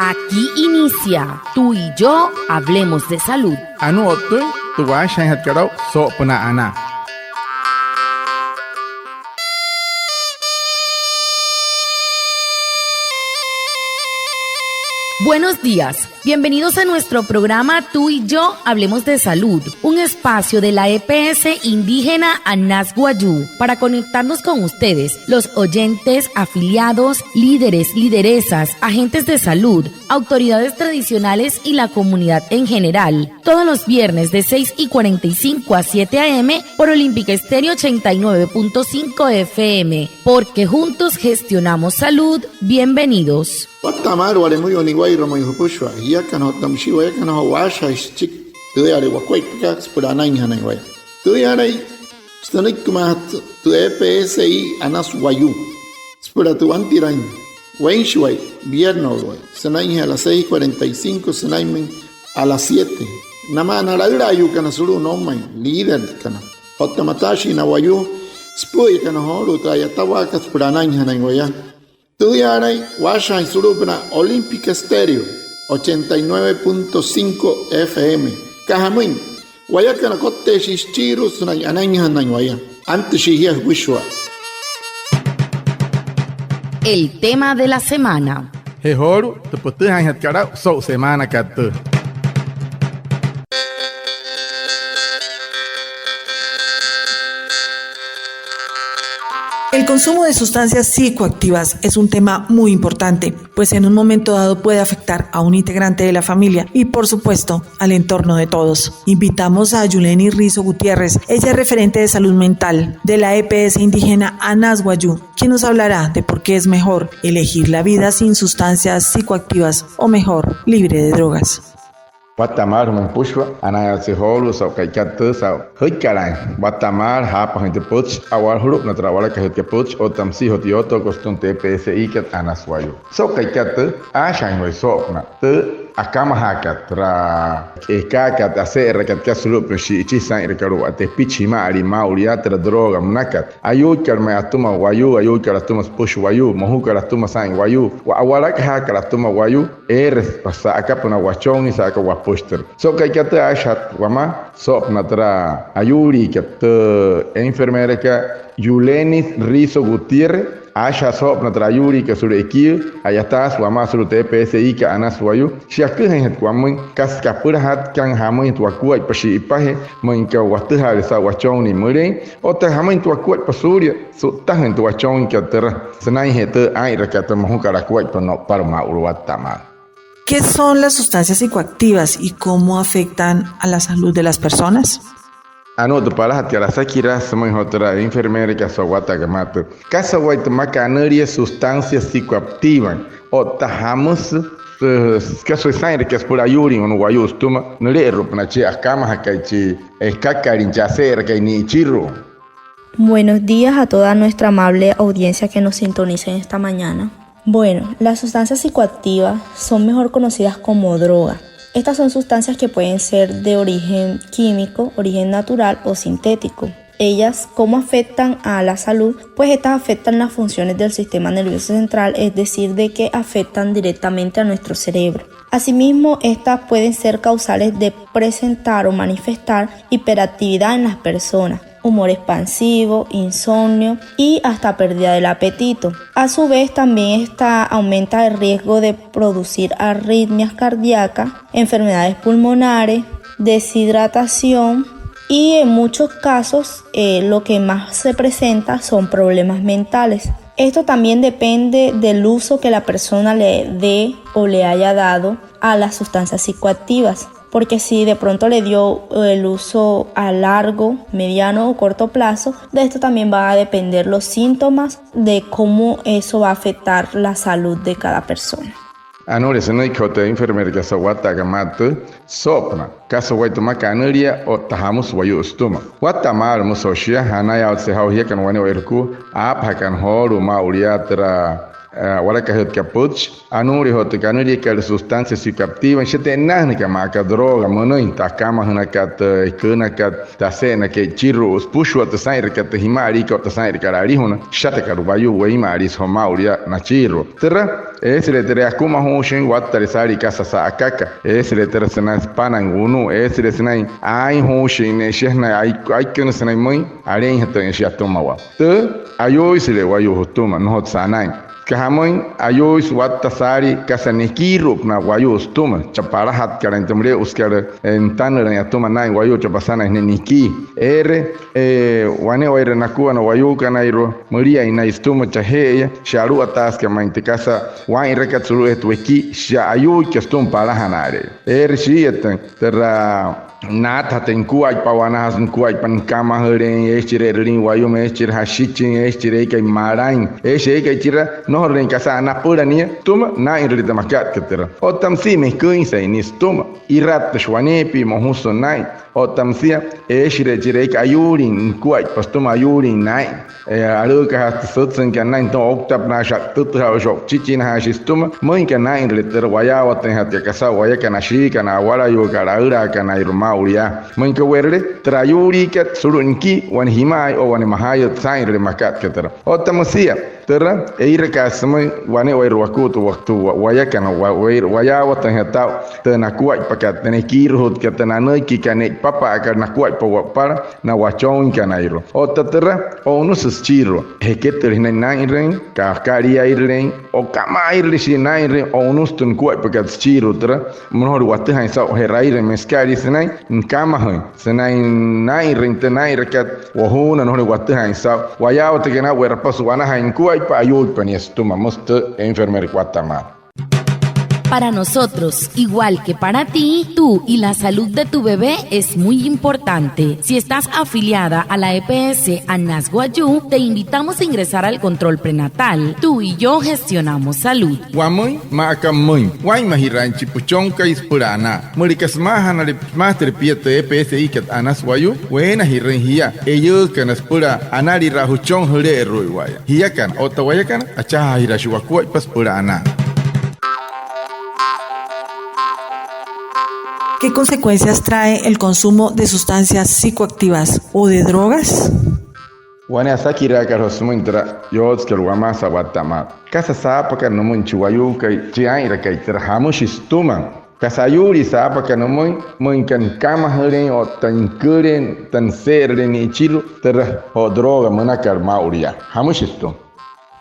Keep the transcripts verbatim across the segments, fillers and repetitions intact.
Aquí inicia Tú y yo hablemos de salud. Anuu o'ttüin tü waashajaainjatkat aa'u soo'opünaa anaa. Buenos días. Bienvenidos a nuestro programa Tú y yo hablemos de salud, un espacio de la E P S indígena Anas Wayuu para conectarnos con ustedes, los oyentes, afiliados, líderes, lideresas, agentes de salud, autoridades tradicionales y la comunidad en general. Todos los viernes de seis y cuarenta y cinco a siete a. m. por Olímpica Estéreo ochenta y nueve punto cinco F M, porque juntos gestionamos salud. Bienvenidos. Wattaa maalü wale müyuu niwa'irua ma'i jüpüshua jiakana otta müshii wayakana joo waashajaain süchiki tüüyale wakuaippakat süpüla anainjanain waya. Tüüyalai sünüikimaajatü tü E P S I Anas Wayuu süpüla tü wantiraain weinshiwai, vierneswai, sünainjee a las seis cuarenta y cinco sünainmüin a las siete. Namaa na laülaayuukana sulu'u noumain, líderkana otta mataashii na wayuu süpü'üyakana joolu'u tü a'yatawaakat süpüla anainjanain waya. Tüüyaalain waashajaain sulu'upünaa Olímpica Estéreo ochenta y nueve punto cinco F M. Aka jamüin, wayakana kotteeshii süchiirua sünain anainjanain waya. Antüshii jia jüpüshua. El tema de la semana. Je joolu'u tü pütüjaainjatkat aa'u so'u semaanakat tüü. El consumo de sustancias psicoactivas es un tema muy importante, pues en un momento dado puede afectar a un integrante de la familia y, por supuesto, al entorno de todos. Invitamos a Yuleni Rizo Gutiérrez, ella es referente de salud mental de la E P S indígena Anas Wayuu, quien nos hablará de por qué es mejor elegir la vida sin sustancias psicoactivas o mejor, libre de drogas. Wattaa maalü jümüin jüpüshua, anayaawatse joolu'u so'u ka'ikat tüü saa'u jüikkalaain. Wattaa maalü jaapajüin tü pütchi, a'wal julu'upünaa tü a'walakajütkat pütchi otta müsia joo tü yootokot sütüma tü E P S I kat Anas Wayuu. So'u ka'ikat tüü, aashajaain waya soo'opünaa tü akamajaakat türa ekaakat, ase'erakat kasa sulu'upünaa shi'ichi saa'inrakat alu'u tepichi jima'alii maa'ulu yaa türa droga münakat. Ayuuikat ma'i atüma wayuu, ayuuikat atüma süpüshua wayuu, mojukat atüma saa'in wayuu, a'walakajaakat atüma wayuu, eere sa'akapünaa wachonnii, sa'aka wapüshi türa. So'u ka'ikat tüü, aashajaain wamaa soo'opünaa türa ayuuliikat, tü enfermerakat Yulenis Rizo Gutiérrez, aashajaa soo'opünaa türa ayuuliikat sulu'u ekiiyüü, a'yataasü wamaa sulu'u tü E P S I kat Anas Wayuu. Shia aküjüinjatü wamüin kasa kapülajatka, jamüinjatü wakuaippa shi'ipajee, müin aka watüjaale saa'u wachonnii mülein, otta jamüinjatü wakuaippa suulia su'ttajüin tü wachonniikat türa sünainjee tü aa'inrakat tü mojukat akuaippa no'upala maa'ulu. Wattaa maalü. ¿Qué son las sustancias psicoactivas y cómo afectan a la salud de las personas? Anuu tü palajatkat asakiraa sümüin joo türa enfermerakat so'u watta'akat maa tüü. ¿Kasa wayuu tü mmakat anülia sustancias psicoactivas otta jamüsü, eh, kasa wayuu saa'inrakat süpüla ayuulin wane wayuu sütüma nüle'eru'upünaa chi akamajakai, chi ekakalin, chi ase'erakai ni'ichiru'u? Buenos días a toda nuestra amable audiencia que nos sintoniza en esta mañana. Bueno, las sustancias psicoactivas son mejor conocidas como droga. Estas son sustancias que pueden ser de origen químico, origen natural o sintético. Ellas, ¿cómo afectan a la salud? Pues estas afectan las funciones del sistema nervioso central, es decir, de que afectan directamente a nuestro cerebro. Asimismo, estas pueden ser causales de presentar o manifestar hiperactividad en las personas, humor expansivo, insomnio y hasta pérdida del apetito. A su vez, también esta aumenta el riesgo de producir arritmias cardíacas, enfermedades pulmonares, deshidratación y en muchos casos, eh, lo que más se presenta son problemas mentales. Esto también depende del uso que la persona le dé o le haya dado a las sustancias psicoactivas, porque si de pronto le dio el uso a largo, mediano o corto plazo, de esto también va a depender los síntomas de cómo eso va a afectar la salud de cada persona. Anuu sünüiki joo tü enfermerakat so'u watta'akat maa tüü soo'opünaa kasa wayuu tü mmakat anülia otta jamüsü wayuu sütüma. Wattaa maalü, müsü joo shia, anayaawatse joo jiakana wane wayuu jukua aapajakana joolu'u maa'ulu yaa türa a'walakajütkat pütchi, anuule joo tü kanüliakat sustancia psicoactiva, shia tü e'nnaajünakat maa aka droga münüin, tü akamajünakat, tü eküünakat, tü ase'enakat e'ichiru'u, süpüshua tü saa'inrakat tü jima'aliikat otta saa'inrakat alijuna, süshatakat wayuu weima'aliisü joo maa'ulu yaa nachiirua. Türa, eesüle türa akumajuushin wattale saalii kasa sa'akaka, eesüle türa sünain süpanain wunu'u, eesüle sünain aainjuushin ne'e shia sünain ai-, aiküna sünain müin aleinjatüin shia atümawaa. Tü ayuuisüle wayuu jütüma, nnojotsü anain. Süka jamüin, ayuuisü watta saalii kasa nekiiru'upünaa wayuu sütüma, chaa palajatkalain tü müle'usükat, eh, nütanülain atüma naa'in wayuu, chaa pasanain ne'e nikii. Eere, eh, wane'ewaire nakua na wayuukanairua müliain naya sütüma, chaje'eya shia aluwataasükat ma'i tü kasa waa'inrakat sulu'ujee tü wekii, shia ayuuika sütüma palajana'ale'eya. Eere shii'iyatüin türa naatajatüin nukuaippa, wanajasü nukuaippa nükamajüleein, eeshi chira e'rüliin wayumüin, eeshi chira jashichin, eeshi chira eekai malain, eeshi eekai chira nnojorüleein kasa anapüla nia sütüma, naa'inrüle tü makat aka türa. Otta müsia meküinsain nia sütüma, iraattüshi waneepia mojusü naa'in. Otta müsia eeshire chira eekai ayuulin nukuaippa sütüma, ayuulin naa'in. Eh, alü'ükajatü sütsüinkat naa'in sütüma, ouktapünaashi, a'ttütüjaashi, o'uchichinajashi sütüma, müinka naa'inrüle türa, wayaawatüinjatkat kasa wayakana ashiikana, awalayuukana, aülaakanairua maa'ulu yaa. Müinka we'rüle türa ayuuliikat sulu'u nikii, wane jima'ai o wane majaayüt, saa'inrüle makat aka türa. Otta müsia türa, eirakaasü sümüin wane'ewaire wakuu tü wa-, tü wa-, wayakana wa-, wayuu, wayaawatüinjatü aa'u tü nakuaippakat, tü nekiiru'ujutkat, tü nanüikikat, ne'ipapa'akat nakuaippa wapala na wachooinkanairua. Otta türa, o'unüsü süchiirua jeketüle sünain naa'inrüin, kakaliairülein o kamaairüle shia naa'inrüin, o'unüsü tü nukuaippakat süchiirua türa. Nnojorule watüjaain saa'u je'rairüin, müsüka'lia sünain nükamajüin, sünain naa'inrüin tü naa'inrakat wojuuna, nnojorule watüjaain saa'u. Wayaawatakana aa'u we'rapa su'wanajaain nukuaippa, ayuuipa nia sütüma, müsü tü enfermerakat watta'a maalü. Para nosotros, igual que para ti, tú y la salud de tu bebé es muy importante. Si estás afiliada a la E P S Anas Wayuu, te invitamos a ingresar al control prenatal. Tú y yo gestionamos salud. Wamüin maa aka pümüin, waa'inmajiraain chi püchonkai süpüla anaa. Müleka sümaajanale, sümaajatüle pia tü E P S ikat Anas Wayuu, weenajirüin jia eiyuukana süpüla analiraa jüchon jüle'eru'uiwa'aya. Jiakana otta wayakana, achajaajiraashii wakuaippa süpüla anaa. ¿Qué consecuencias trae el consumo de sustancias psicoactivas o de drogas? Wane asakiraakat joo sümüin türa yootsekat wamaa sawatta maa. ¿Kasa saapakat nümüin chi wayuukai, chi aa'inrakai türa, jamüshi sütüma? ¿Kasa ayuulii saapaka nümüin, müin aka nükamajüleein otta nüküleein otta nüse'erüleein ni'ichiru'u türa joo droga münakat maa'ulu yaa? ¿Jamüshi sütüma?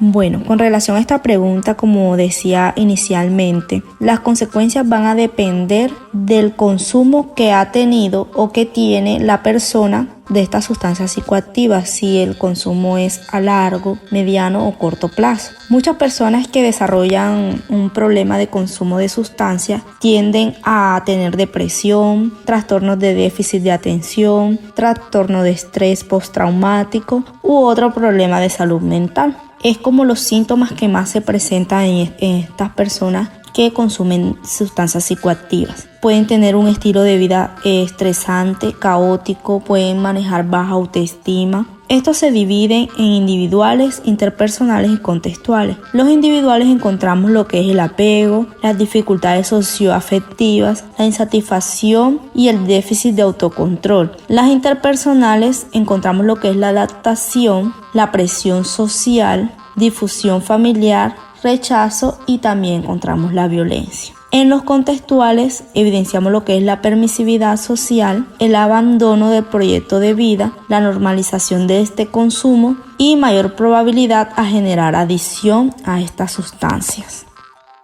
Bueno, con relación a esta pregunta, como decía inicialmente, las consecuencias van a depender del consumo que ha tenido o que tiene la persona de estas sustancias psicoactivas, si el consumo es a largo, mediano o corto plazo. Muchas personas que desarrollan un problema de consumo de sustancias tienden a tener depresión, trastornos de déficit de atención, trastorno de estrés postraumático u otro problema de salud mental. Es como los síntomas que más se presentan en, en estas personas que consumen sustancias psicoactivas. Pueden tener un estilo de vida, eh, estresante, caótico, pueden manejar baja autoestima. Estos se dividen en individuales, interpersonales y contextuales. Los individuales encontramos lo que es el apego, las dificultades socioafectivas, la insatisfacción y el déficit de autocontrol. Las interpersonales encontramos lo que es la adaptación, la presión social, difusión familiar, rechazo y también encontramos la violencia. En los contextuales evidenciamos lo que es la permisividad social, el abandono del proyecto de vida, la normalización de este consumo y mayor probabilidad a generar adicción a estas sustancias.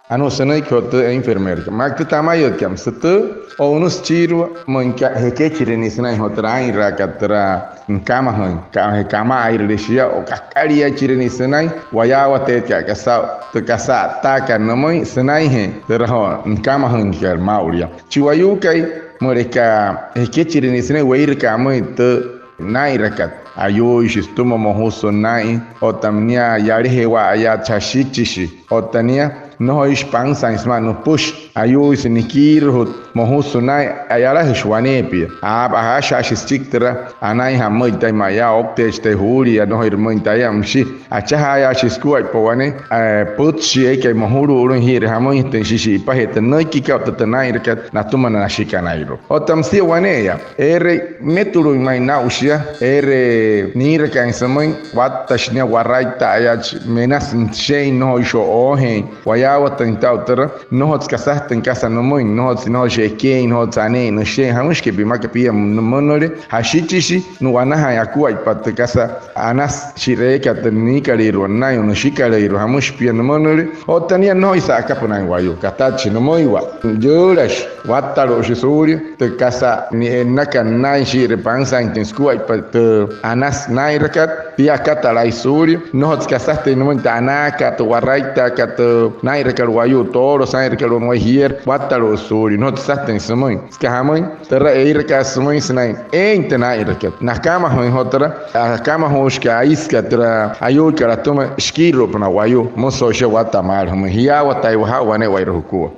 Anuu sünüiki joo tü enfermerakat, maa aka tü tamayütkat, müsü tü o'unüsü süchiirua, müin aka jekechi nia sünain joo türa aa'inraakat türa nükamajüin, ka-, kama'airüle shia o kakaliaichi nia sünain wayaawateetkat aka saa'u tü kasa a'ttaakat nümüin sünainjee türa joo nükamajüinkat maa'ulu yaa. Chi wayuukai, müleka jekechi nia sünain weiraka'a müin tü naa'inrakat, ayuuishi sütüma, mojusü naa'in, otta nia yalajewa'aya, jashichishi, otta nia Nnojoishi pansaain sümaa nüpüshi, ayuuisü nikiirujut, mojusü naa'in, a'yalajüshi waneepia. Aashajaashi süchiki türa anainjatmüin taya mayaa oukteechi taya juulia, nnojoirü müin taya, müshi. Achajaayaashii sukuaippa wane pütchi eekai mojulu'uluin, jii'iree jamüinjatüin shi'ipajiat tü nünüikikat otta tü naa'inrakat natüma na nashikanairua. Otta müsia wane'eya, eere metuluin ma'i naa'u shia, eere niirakaain sümüin, wattashi nia, waraitta'ayaachi, menasü nüshe'in, nnojoishi o'oojeein, wayaawatüin taa'u türa, nnojotsü kasajatüin kasa nümüin, nnojotsü, nnojoishi ekeein, nnojotsü aneein nüshe'in, jamüshi aka pimaka pia nümünüle, jashichishi nu'wanajaain akuaippa tü kasa anasü shi'reeka tü niikalüirua nünain o nüshikalüirua, jamüshi pia nümünüle. Otta nia nnojoishi sa'akapünaain wayuu, katatshi nümüiwa, yüülashi, wattalu'ushi suulia tü kasa e'nnakat nünain shii'iree pansaainjatüin sukuaippa tü anasü naa'inrakat. Pia akatalai suulia, nnojotsü kasajatüin nümüin tü anaakat, tü waraittaakat, tü naa'inrakat wayuu toolo, saa'inrakat wayuu jiere, wattalu'usü suulia, nnojotsü kasajatüin sümüin. Süka jamüin, türa ee'irakaasü sümüin sünain eein tü naa'inrakat, nakamajüin joo türa, akamajuushikai, aisükai türa ayuuikat atüma shikiiru'upünaa wayuu. Müsü joo shia watta'a maalü jümüin, jiyaawataiwa jaa'u wane'ewai jukua.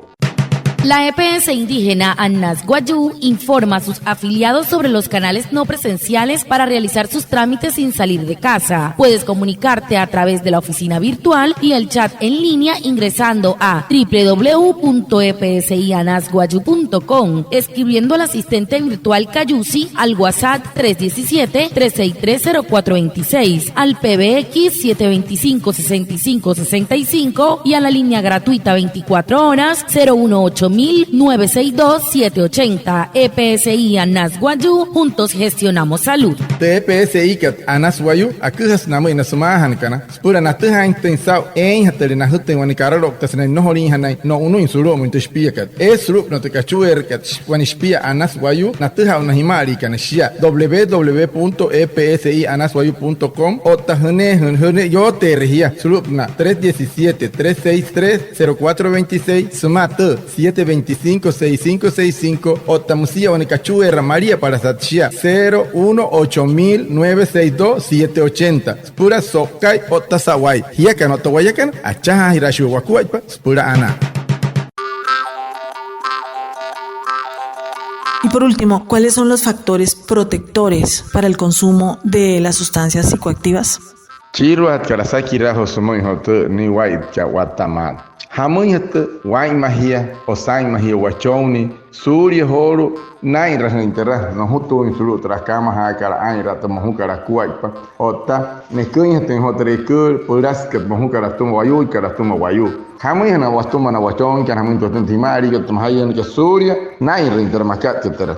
La E P S indígena Anas Wayuu informa a sus afiliados sobre los canales no presenciales para realizar sus trámites sin salir de casa. Puedes comunicarte a través de la oficina virtual y el chat en línea ingresando a w w w punto e p s i anas wayuu punto com, escribiendo al asistente virtual Cayusi al WhatsApp tres diecisiete, tres seis tres, cero cuatro veintiséis, al P B X siete veinticinco, sesenta y cinco, sesenta y cinco y a la línea gratuita veinticuatro horas, cero uno ocho mil nueve seis dos siete ochenta. E P S I Anas Wayuu, juntos gestionamos salud. Tü E P S I kat Anas Wayuu, aküjasü namüin na sümaajanakana süpüla natüjaainjatüin saa'u eeinjatüle najütüin wane karaloukta sünain nnojoliinjanain no'unüin sulu'umüin tü shipiakat. Eesü sulu'upünaa tü kachueerakat wane shipia Anas Wayuu, natüjaa aa'u na jima'aliikana shia, w w w punto e p s i anas wayuu punto com, otta jüneejüin, jüneejüin yooteere jia sulu'upünaa tres diecisiete, tres seis tres, cero cuatro veintiséis, sümaa tü siete veinticinco, seis cinco seis cinco, otta müsia wane kachueera maliapalasat shia, cero uno ocho mil nueve seis dos siete ochenta. Süpüla so'ukai otta sa'wai. Jiakana otta wayakana, achajaajiraashii wakuaippa süpüla anaa. Y por último, ¿cuáles son los factores protectores para el consumo de las sustancias psicoactivas? Chiiruajatkat asakiraa joo sümüin joo tü ni'waitkat watta'a maalü. Jamüinjatü waa'inmajia o saa'inmajia wachonnii suulia joolu'u naa'inrajüin türa nojutuuin sulu'u türa akamajaakat aa'inraa tü mojukat akuaippa, otta neküinjatüin joo türa eküülü pülasükat mojukat atüma wayuu, wayuuikat atüma wayuu. Jamüinjana watüma na wachonniikana, jamüinjatü watüma tü jima'aliikat, tü majayünnüikat suulia naa'inrüin türa makat aka türa.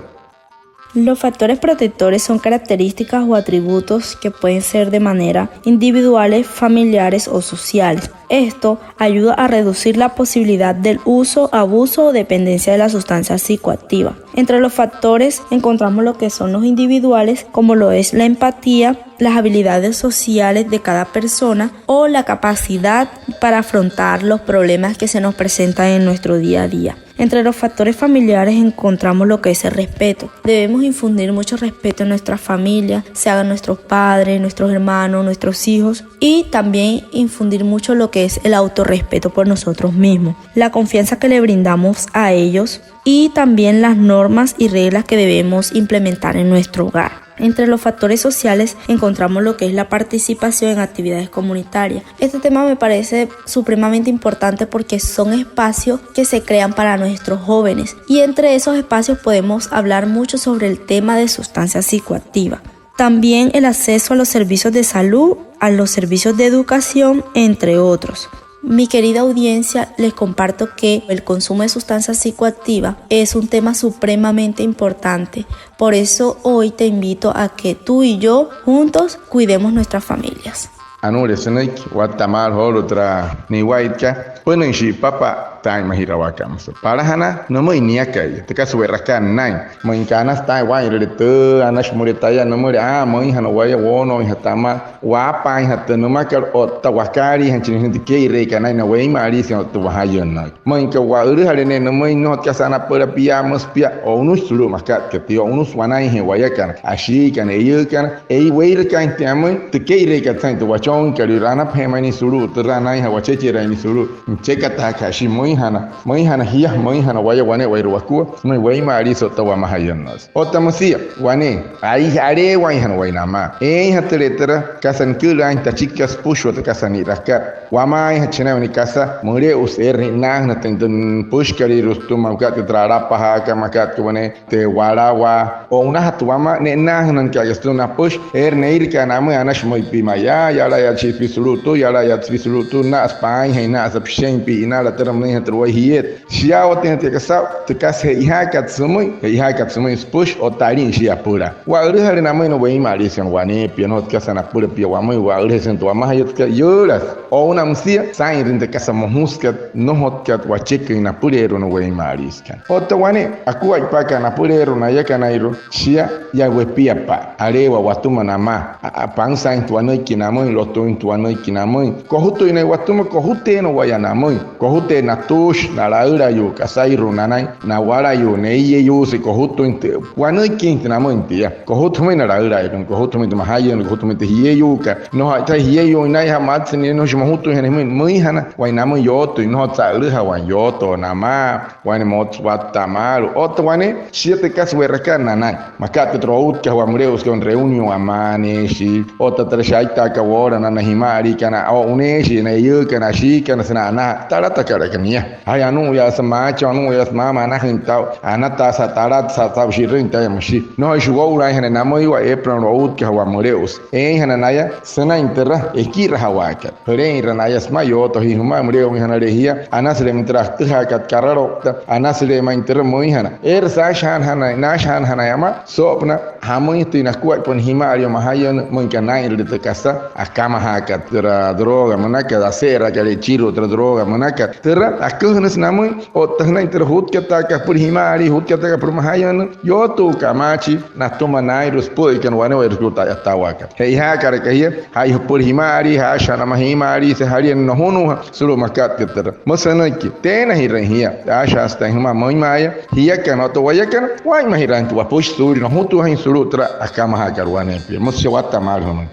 Los factores protectores son características o atributos que pueden ser de manera individuales, familiares o sociales. Esto ayuda a reducir la posibilidad del uso, abuso o dependencia de la sustancia psicoactiva. Entre los factores encontramos lo que son los individuales, como lo es la empatía, las habilidades sociales de cada persona o la capacidad para afrontar los problemas que se nos presentan en nuestro día a día. Entre los factores familiares encontramos lo que es el respeto. Debemos infundir mucho respeto en nuestra familia, sean nuestros padres, nuestros hermanos, nuestros hijos, y también infundir mucho lo que es el autorrespeto por nosotros mismos, la confianza que le brindamos a ellos y también las normas y reglas que debemos implementar en nuestro hogar. Entre los factores sociales encontramos lo que es la participación en actividades comunitarias. Este tema me parece supremamente importante porque son espacios que se crean para nuestros jóvenes y entre esos espacios podemos hablar mucho sobre el tema de sustancias psicoactivas. También el acceso a los servicios de salud, a los servicios de educación, entre otros. Mi querida audiencia, les comparto que el consumo de sustancias psicoactivas es un tema supremamente importante. Por eso hoy te invito a que tú y yo juntos cuidemos nuestras familias. Anuule sünüiki watta'a maalü joolu'u türa ni'waitkat, pünüin shi'ipapa taa'inmajirawaakat, müsü. Palajana nümüin niakai tü kasa we'rakat nünain. Müinka anasü taa'in waa'inrüle tü, anashi müle taya nümüle, aa, müinjana waya, woonooinjatü amaa, waapaainjatü tü nümakat otta wakaaliijanachire jünain tü kee'ireekat naa'in na weima'aliisüin otta tü wajayünnüü. Müinka wa'ülüjale ne'e nümüin, nnojotsü kasa napüla pia, müsü pia, o'unüshi sulu'u makat aka tia, o'unüshi wanainjee wayakana, ashiikana, eyüükana, eein weirakaainjatüin amüin tü kee'ireekat saa'in tü wachon Toonkaliirua, anapajee ma'i nia sulu'u türa, anainjatü wachecherain nia sulu'u. Nüchekatajaakaja shia müinjana, müinjana jia, müinjana waya wane'ewai wakua, müin Weima'aliisü otta Wamajayünnüsü. Otta müsia wane, ai, aleewainjana waya namaa. Eeinjatüle türa kasa nikü'ülaainjatüin tachiki kasa süpüshua, otta kasa ni'rakat. Wamaainjachi naya wane kasa müle'usü eere ni'nnaajünatüin tü nüpüshikalüirua sütüma, makat tü alapajaakat, makat wane tü walawaa. O'unajatü wamaa ne'nnaajünanaka'aka sütüma napüshi eere neeirüka namüin, anashi müipi mayaa, yalayatshii pia sulu'u tüü, yalayatshii pia sulu'u tüü, na'asa paainjain, na'asa püshein, pi'inala türa, müinjatü waya jiet. Shiyaawatüinjatü kasa, tü kasa che'ojaakat sümüin, che'ojaakat sümüin süpüshi otta alin shia apüla. Wa'ülüjale namüin na Weima'aliisükat waneepia, nnojotsü kasa napüla pia wamüin, wa'ülüjasü tü wamajayütkat, yüülasa. O'una müsia saa'inrüin tü kasa mojusükat, nnojotkat wacheküin napüleerua na Weima'aliisükat. Otta wane akuaippaka napüleerua nayakanairua, shia yaa wepiapa'a, aleewaa watüma namaa, a, a, pansaainjatü wanüiki namüin, lotüinjatü wanüiki namüin. Kojutüin naya watüma, kojuteena waya namüin. Kojuteena natuushi, na laülayuu, kasairua nanain, nawalayuu, neiyeyuuse, kojutüinjatü. Wanüikinjatü namüin tia. Kojutü jümüin na laülairua, kojutü jümüin tü majayünnüü, kojutü jümüin tü jieyuukat. Nnojo a'yataja jieyuuin naya, ja'ya matsü nia, nnojoishi mojutüinjana jümüin, müinjana waya namüin yootüin, nnojotsü a'ülüjawain yootoo namaa, wane motsü watta'a maalü. Otta wane, shia tü kasa we'rakat nanain. Makat tü outkajawaa müle'usükat, wane reunión, amaaneeshii. Otta türa shaitaakat woola na, na jima'aliikana, o'uneeshii, na eyüükana, ashiikana, sünain anaa, talatakalaka nia. Jaya, anu'uyaasa maachin, anu'uyaasa maama, anajüin taa'u, anataasa, talatasa, saa'u shi'rüin taya müshi. Nnojoishi woo'ulaainjana namüiwa, eepünaa outkajawaa müle'usü. Eeinjana naya sünain türa ekirajawaakat. Jüle'inra naya sümaa, yootoo jia jümaa, müle'uinjanale jia, anasüle ma'i türa atüjaakat karaloukta, anasüle ma'i türa müinjana. Eere saashajaanajana, naashajaanajanain amaa soo'opünaa jamüinjatüin nakuaippa na jima'alii, majayünnüü, müin aka naa'inrüle tü kasa akamajaakat, türa droga münakat, ase'eraakat echiirua türa droga münakat. Türa aküjünüsü namüin otta sünain türa jutkataakat süpüla jima'alii, jutkataakat süpüla majayünnüü, yootuuka amaachii natüma naa'inrua süpü'üyakana wane'ewai sulu'u tü a'yatawaakat. Che'ojaakalaka jia, jaya jüpüla jima'alii, jaashaja'a namaa jima'aliise, jalia nojunuuja sulu'u makat aka türa. Müsü sünüiki teenajirüin jia, aashajaasütaain jümaa müinma'a yaa, jiakana otta wayakana, waa'inmajiraainjatü wapüshi suulia, nojutuujain sulu'u türa akamajaakat waneepia. Müsü shia, watta'a maalü jümüin.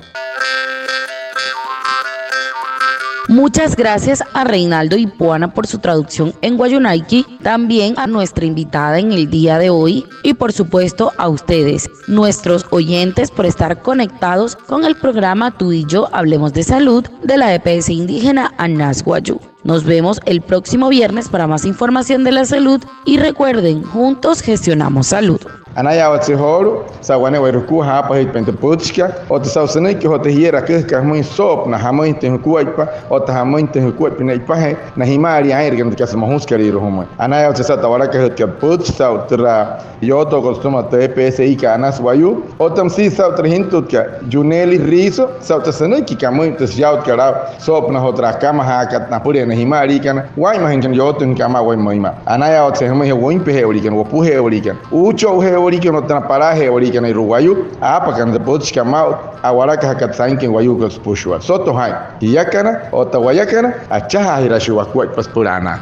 Muchas gracias a Reinaldo Ipuana por su traducción en wayuunaiki, también a nuestra invitada en el día de hoy y, por supuesto, a ustedes, nuestros oyentes, por estar conectados con el programa Tú y Yo Hablemos de Salud de la E P S Indígena Anas Wayuu. Nos vemos el próximo viernes para más información de la salud y recuerden, juntos gestionamos salud. Anayaawatsü joolu'u saa'u wane'ewai jukua jaapajüitpain tü pütchikat otta saa'u sünüiki joo tü jierü aküjakat jümüin soo'opünaa jamüinjatüin jukuaippa otta jamüinjatüin jukuaippa ne'ipajee na jima'alii aa'inrüin tü kasa mojusükalüirua jümüin. Anayaawatsü saa'u tü a'walakajütkat pütchi saa'u türa yootookot sütüma tü E P S Ikat Anas Wayuu otta müsia saa'u türa jintutkat Yuneli Rizo saa'u tü sünüikikat müin tü shiyaawatkat aa'u soo'opünaa joo türa akamajaakat napüla na jima'aliikana. Waa'inmajüinjana yootüinjatüin amaa waya müinma'a. Anayaawatsü jümüin jia wüinpeje'ewaliikana, wopuje'ewaliikana, uucho'uje'ewaliikana otta na palaaje'ewaliikanairua wayuu aapakana tü pütchikat maa'u a'walakajakat sainküin wayuukot süpüshua. Soto jaa'in, jiakana otta wayakana, achajaajiraashii wakuaippa süpüla anaa.